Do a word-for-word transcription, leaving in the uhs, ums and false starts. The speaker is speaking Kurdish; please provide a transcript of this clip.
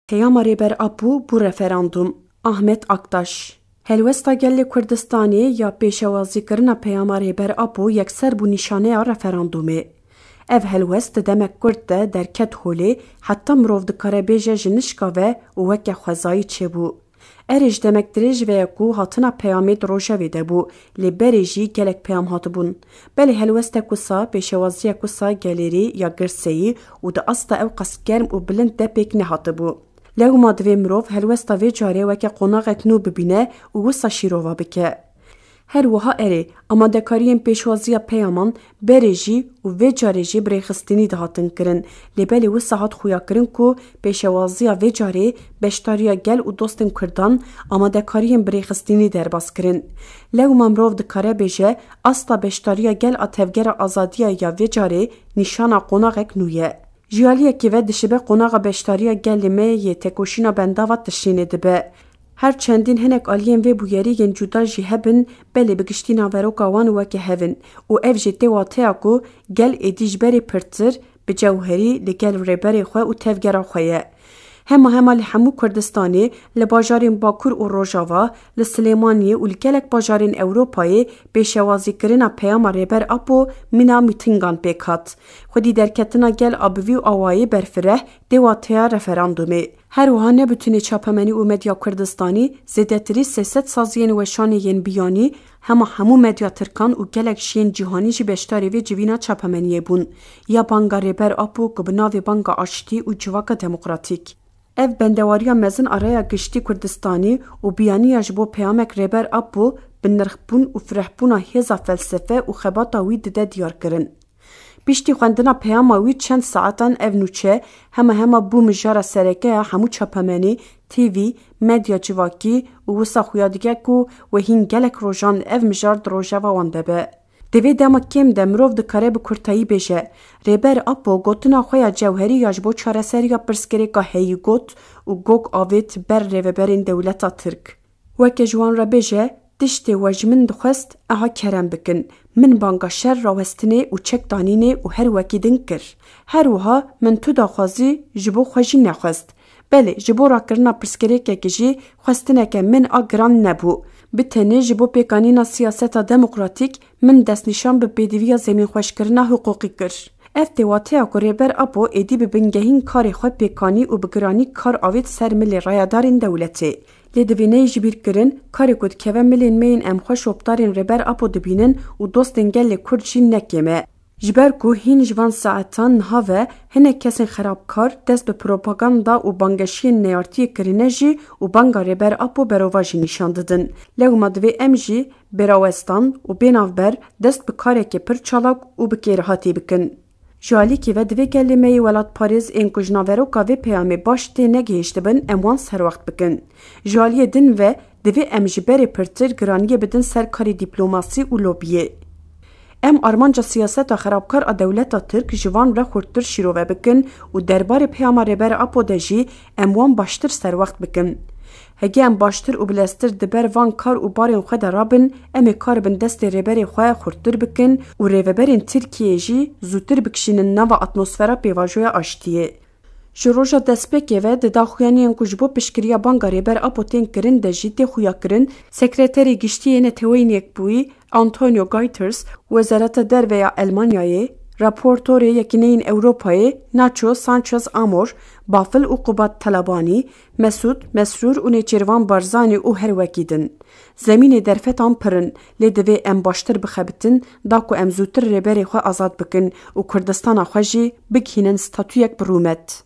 Peyama Rêber Apo bû referandûm. Ahmet Aktaş. Helwesta gelê Kurdistanê ya pêşewazîkirina peyama Rêber Apo yekser bû nîşaneya referandûmê. Ev helwest di demek kurt de derket holê, heta mirov dikare bêje ji nişka ve û weke xwezayî çêbû. Erê ji demek dirêj ve ye ku hatina peyamê di rojevê de bû, lê berê jî gelek peyam hatibûn. Belê helwestek wisa, pêşewaziyek wisa gelêrî ya girseyî û di asta ew qas germ û bilind de pêk nehatibû. Lewma divê mirov helwesta vê carê weke qonaxek nû bibîne û wisa şîrova bike. Her wiha erê, amadekariyên pêşwaziya peyaman berê jî û vê carê jî bi rêxistinî dihatin kirin, lê belê wisa hat xuyakirin ku pêşewaziya vê carê beşdariya gel û dostên Kurdan amadekariyên bi rêxistinî derbas kirin. Lewma mirov dikare bêje, asta beşdariya gel a Tevgera Azadiya ya vê carê nîşana qonaxek nû ye. Ji aliyekê ve dişibe qonaxa beşdariya gelê me yê tekoşîna bendava tiştînê dibe. Her çendîn hinek aliyên vê bûyerî yên cuda jî hebin, belê bi giştî naveroka wan weke hev in û ev jî tê wateya ku gel êdî ji berê pirtir bi cewherî li gel rêberê xwe û tevgera xwe ye. Hema hema li hemû Kurdistanê, li bajarên Bakur û Rojava, li Silêmaniyê û li gelek bajarên Ewropayê pêşewazîkirina peyama Rêber Apo mîna mîtîngan pêk hat. Xwedî derketina gel a bi vî awayî berfireh tê wateya referandûmê. Her wiha ne bi tunê çapemenî û medya Kurdistanî, zêdetirî sê sed saziyên weşanê yên biyanî, hema hemû medya tirkan û gelek ji yên cîhanî jî beşdarî vê civîna çapemeniyê bûn, ya banga Rêber Apo ku bi navê Banga Aştî û Civaka Demokratîk. Ev bendewariya mezin a raya giştî Kurdistanî û biyaniya ji bo peyamek Rêber Apo bi nirxbûn û firehbûna hêza felsefe û xebata wî dide diyarkirin. Piştî xwendina peyama wî çend saetan ev nûçe hema hema bû mijara sereke ya hemû çapemenî, T V, medya civakî û wisa xuya dike ku wê hîn gelek rojan ev mijar di rojeva wan de be. Di vê dema kêm de mirov dikare bi kurtayî bêje, Rêber Apo gotina xwe ya cewherî ya ji bo çareseriya pirsgirêka heyî got û gog avêt ber rêveberên dewleta Tirk. Weke ji wan re bêje, tiştê we ji min dixwest, eha kerem bikin. Min banga şer rawestinê û çekdanînê û her wekî din kir. Her wiha min tu daxwazî ji bo xwe jî nexwest. Belê, ji bo rakirina pirsgirêkekê jî xwestineke min a giran nebû. Bi tenê ji bo pêkanîna siyaseta demokratîk min destnîşan bi pêdiviya zemînxweşkirina hiqûqî kir. Ev tê wateya ku Rêber Apo êdî bi bingehîn karê xwe pêkanî û bi giranî kar avêt ser milê rayedarên dewletê. Lê divê neyê ji bîr kirin, karê ku dikeve milên me yên em xweş optarên Rêber Apo dibînin û dostên gelê Kurd jî ne kêm e. Ji ber ku hîn ji van saetan niha ve hinek kesên xerabkar dest bi propaganda û bangeşiyên neyartiyê kirine jî û banga Rêber Apo berovajî nîşan didin. Lewma divê em jî bêrawestan û bênavber dest bi karekê pir çalak û bi kêrhatî bikin. Ji alîkî ve divê gelê me yê welatparêz ên ku ji naveroka vê peyamê baş tê negihiştibin, em wan serwext bikin. Ji aliyê din ve divê em ji berê pirtir giraniyê bidin ser karê dîplomasî û lobiyê. Em armanca siyaseta xerabkar a dewleta Tirk ji van re xurttir şîrove bikin û derbarê peyama Rêber Apo de jî em wan baştir serwext bikin. Heke em baştir û bileztir di ber van kar û barên xwe de rabin, em ê karibin destê rêberê xwe xurttir bikin û rêveberên Tirkiyeyê jî zûtir bikişînin nava atmosfera pêvajoya aştiyê. Ji roja destpêkê ve di daxuyaniyên ku ji bo piştgiriya banga Rêber Apo tên kirin de jî tê xuyakirin, Sekreterê Giştî yê Neteweyên Yekbûyî Antonio Guterres, Wezareta Derve ya Elmanyayê, raportorê Yekîneyên Ewropayê Nacho Sanchez Amor, Bafil û Qubat Talabani, Mesûd, Mesrûr û Nêçîrvan Barzanî û her wekî din. Zemînê derfetan pir in, lê divê em baştir bixebitin, da ku em zûtir rêberê xwe azad bikin û Kurdistana xwe jî bigihînin statuyek bi rûmet.